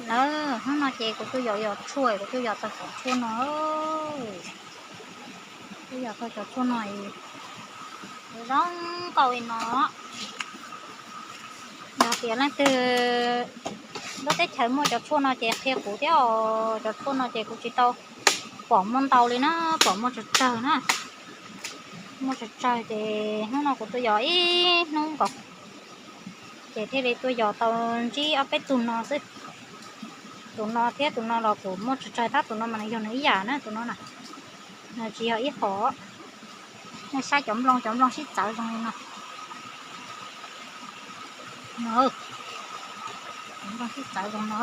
Lawm, hnub no ces kuv tuaj yos yos tshuaj, kuv tuaj yos tau cov tshuaj no. Tuaj yos tau cov tshuaj no, zoo nkauj li no. Yog tias leej twg lub teb chaws muaj cov tshuaj no ces qhia kuv thiab os. Cov tshuaj no ces kuv tsis tau pom muaj ntau li na, pom muaj tsawg tsawg na. Muaj tsawg tsawg ces hnub no kuv tuaj yos ib hnub nkaus, ces thiaj li tuaj yos tau ntsib ob peb tug no xwb. Tus no thiab tus no los kuj muaj tsawg tsawg, tab tus no mas nws yog nws ib yam na, tus no na. Nws tsis yog ib qho. Nej saib cov nplooj, cov nplooj sib txawv zoo li no. No, cov nplooj sib txawv zoo no.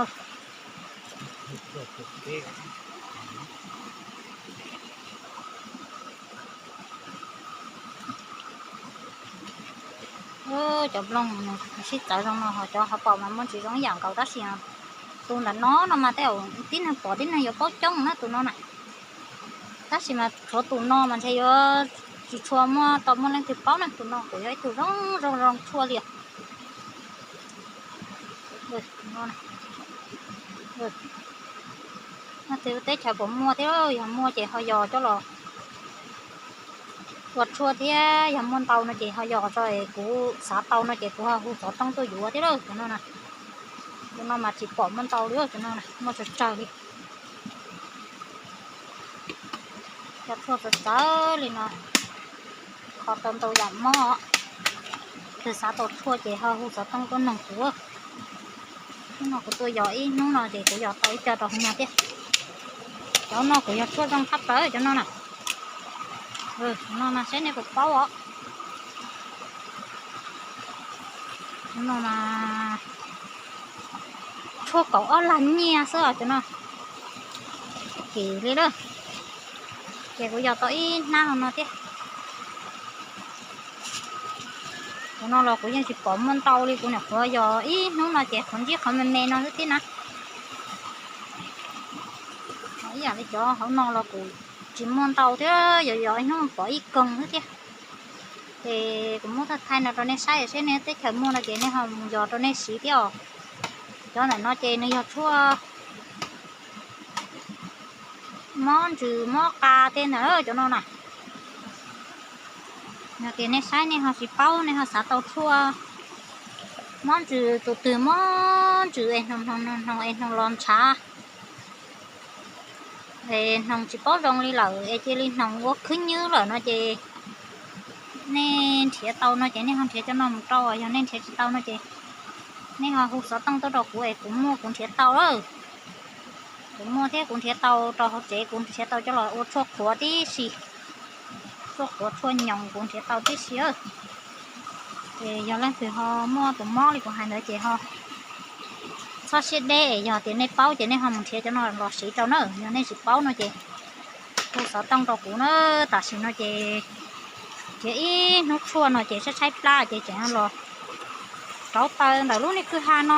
Cov nplooj sib txawv zoo no, ho cov hauv paus mas muaj ntsis zoo ib yam nkaus tab sis tus ntawm no no mas tej zaum tib neeg pom tib neeg yuav paub coob na tus no na. Tab sis mas tshuav tus no mas ntshe yuav tsis tshua muaj tau muaj leej twg paub na, tus no kuj yog ib tug zoo zoo zoo tshuaj li. Tus no na, teb chaws puas muaj thiab, yog muaj ces ho yos coj los ua tshuaj thiab, yog muaj ntau no ces ho yos tso, kuv xav tau no ces kuv ho hu xov tooj tuaj yuav thiab lauj. Tus no na, tus no mas tsis pom muaj ntau li, tus no na muaj tsawg tsawg li. Cov tshuaj txawv txawv li no, kho tau ntau yam mob. Leej twg xav tau tshuaj ces ho hu xov tooj tuaj noog kuv. Hnub no kuv tuaj yos ib hnub no ces kuv yos tau ib co rau hauv no thiab. Cov no kuj yog tshuaj zoo tshaj plaws cov no na. Cov no mas saib nej puas paub os. Cov no mas tshuaj kaum ob lag nyiaj xwb os cov no. Kim li lawm. Ces kuv yos tau ib hnab hauv no thiab. Cov no los kuv yeej tsis pom muaj ntau li, kuv nyuam qhuav yos ib hnub no ces qhuav ntsib qhov me me no xwb thiab na. Ib yam li cov hauv no los kuj tsis muaj ntau thiab, yos yos ib hnub pom ib koog xwb thiab. Ces kuv muab thaij thaij no rau nej saib, saib nej teb chaws muaj no ces nej ho mus yos rau nej siv thiab os. Cov ntawm no ces nws yog tshuaj mob ntsws mob qa tej ntawd cov no na. Yog tias nej saib nej ho tsis paub, nej ho xav tau tshuaj mob ntsws, tus twg mob ntsws es hnoos hnoos hnoos hnoos es hnoos los ntshav, es hnoos tsis paub zoo li lawm es cia li hnoos ua khwb nywb lawm no ces nej nrhiav tau no ces nej ho nrhiav cov no mus rau, yog nej nrhiav tsis tau no ces nej ho hu xov tooj tuaj rau kuv es kuv muaj kuv nrhiav tau lawm. Kuv muaj thiab kuv nrhiav tau rau hauv tsev, kuv nrhiav tau coj los ua tshuaj qhuav tib si, tshuaj qhuav tshuaj nyoos kuv nrhiav tau tib si. Ces yog leej twg ho muaj tus mob li kuv hais ntawd ces ho txhob siab deb, yog tias nej paub ces nej ho mus nrhiav cov no los siv rau na, yog nej tsis paub no ces hu xov tooj rau kuv na. Tam sim no ces nrhiav ib hnub tshuaj no ces tshaib tshaib plab ces tseem los rauv taws ntawm lub niag kwj ha no.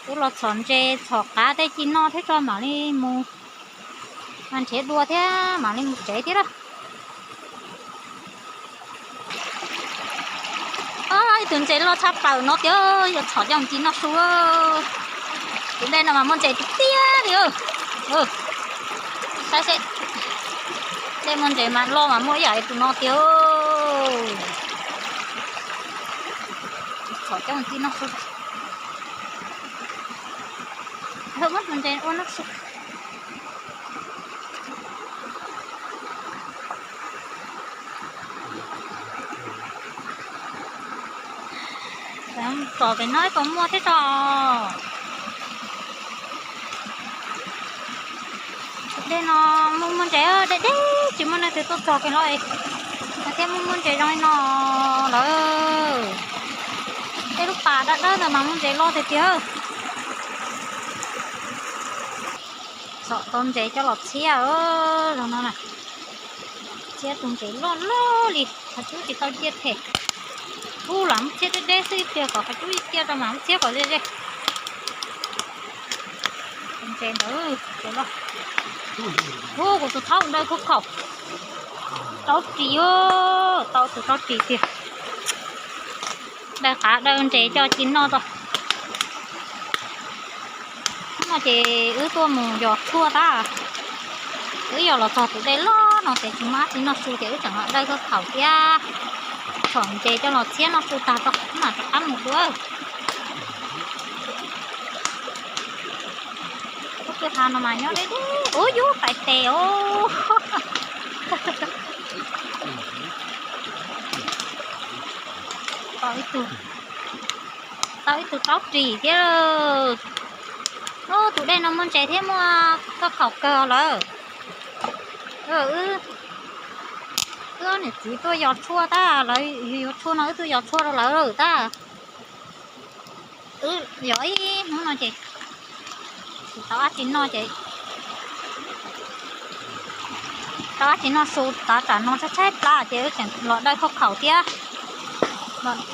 Kuv los txhom ntses txhom qav tej ci no thiab tso mam li mus nrhiav dua thiab mam li mus tsev thiab lawm. Ib tug ntses loj tshaj plaws no tiag, yuav txhom coj mus ci noj su. Tus dej no mas muaj ntses tiag tiag li. Saib seb, dej muaj ntses mas loj mas muaj ib yam li tus no tiag. Txhom coj mus ci noj su. Muab tus ntses ua noj su. Txog pem no ib puas muaj thiab tso. Dej no muaj muaj ntses, deb deb tsis muaj leej twg tuaj txog kiag los es thiaj muaj muaj ntses zoo li no lawm. Tej lub pas dawb dawb ntawd mas muaj ntses loj tiag tiag. Txhom tau ntses coj los txhiab zoo no na. Txhiab tus ntses loj loj li, qhov cub tsis tau ciaj them. Ub, lam muab txhiab deb deb xwb ib pliag kom qhov cub ciaj rau mam muab txhiab kom ze ze. Tus ntses ntawd, ub, kuv tus thaub ntawd kuj khaum rau ris, tau tus rau ris tiag. Daws qav daws ntses coj ci noj tso. Ces wb tuaj mus yos tshuaj tag, wb yos los txog tus dej loj no ces tsis muaj dab tsi noj su ces wb tseem los dawj khaub khaum thiab txhom ntses coj los txhiab noj su tag tso mam rov qab mus dua. Lub kwj ha no mas nyob deb deb, ub yub pais tes os. Tau ib tug, tau ib tug taub ris thiab. Ub, tus dej no muaj ntses thiab muaj khaub khaum kawg lawm. Wb, wb niam txiv tuaj yos tshuaj tag, lawv yuav tshuaj no wb tuaj yos tshuaj rau lawv tag. Wb yos ib hnub no ces tsis tau dab tsi noj ces tau dab tsi noj su, tav tsam no tshaib tshaib plab ces wb tseem los dawj khaub khaum thiab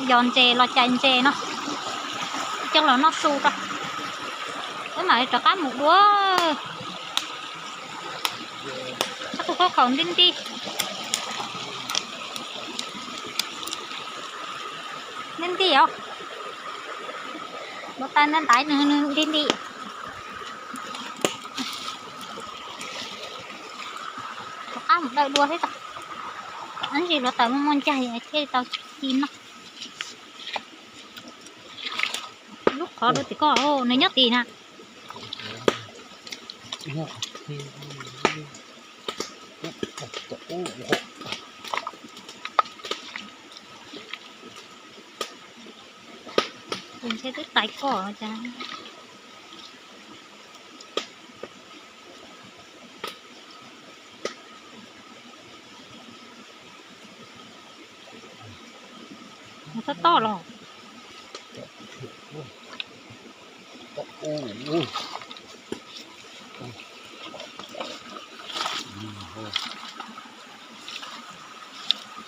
yos ntses los cais ntses no coj los noj su tso. Wb mam li rov qab mus dua. Ob tug khaub khaum nti nti, nti nti os. Luav taws ntaiv ntaiv nws nti nti. Rov qab mus dawj dua thiab tso. Ib ntsis luav taws muaj muaj ncaig thiaj li tau ci noj. Lub qhov rau tim ko, nws nyob tim na. Tus ntshe twb tais koj cas. Tab tom los.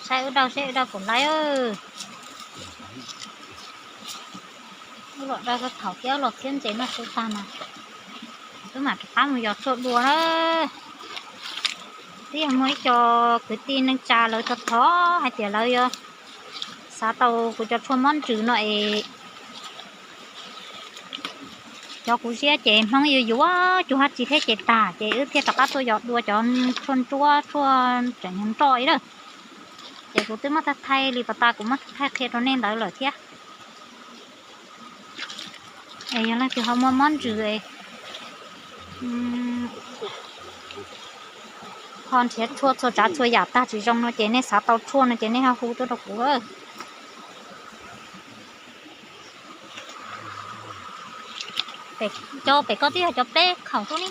Saib wb dawj seb wb dawj puas laib. Wb los dawj khaub khaum thiab los txhiab ntses noj su tag mas wb mam rov qab mus yos tshuaj dua na. Twb yog muaj ib co kwv tij neej tsa lawv thov thov hais tias lawv yuav xav tau kuv cov tshuaj mob ntsws no es cov kuv ziab ces Hmoob yuav yuav cuag dab tsi thiab ces tag ces wb thiaj rov qab tuaj yos dua cov tshuaj ntsuab tshuaj tseem nroj ib lawm. Ces kuv twb muab thaij thaij li pas tas, kuv muab thaij qhia rau nej ntawd lawm thiab. Es yog leej twg ho muaj mob ntsws, ho nrhiav tshuaj txhua tsav txhua yam tag tsis zoo no ces nej xav tau tshuaj no ces nej ho hu tuaj rau kuv. Cov pem ko twb yog cov peb khaum xwb ne.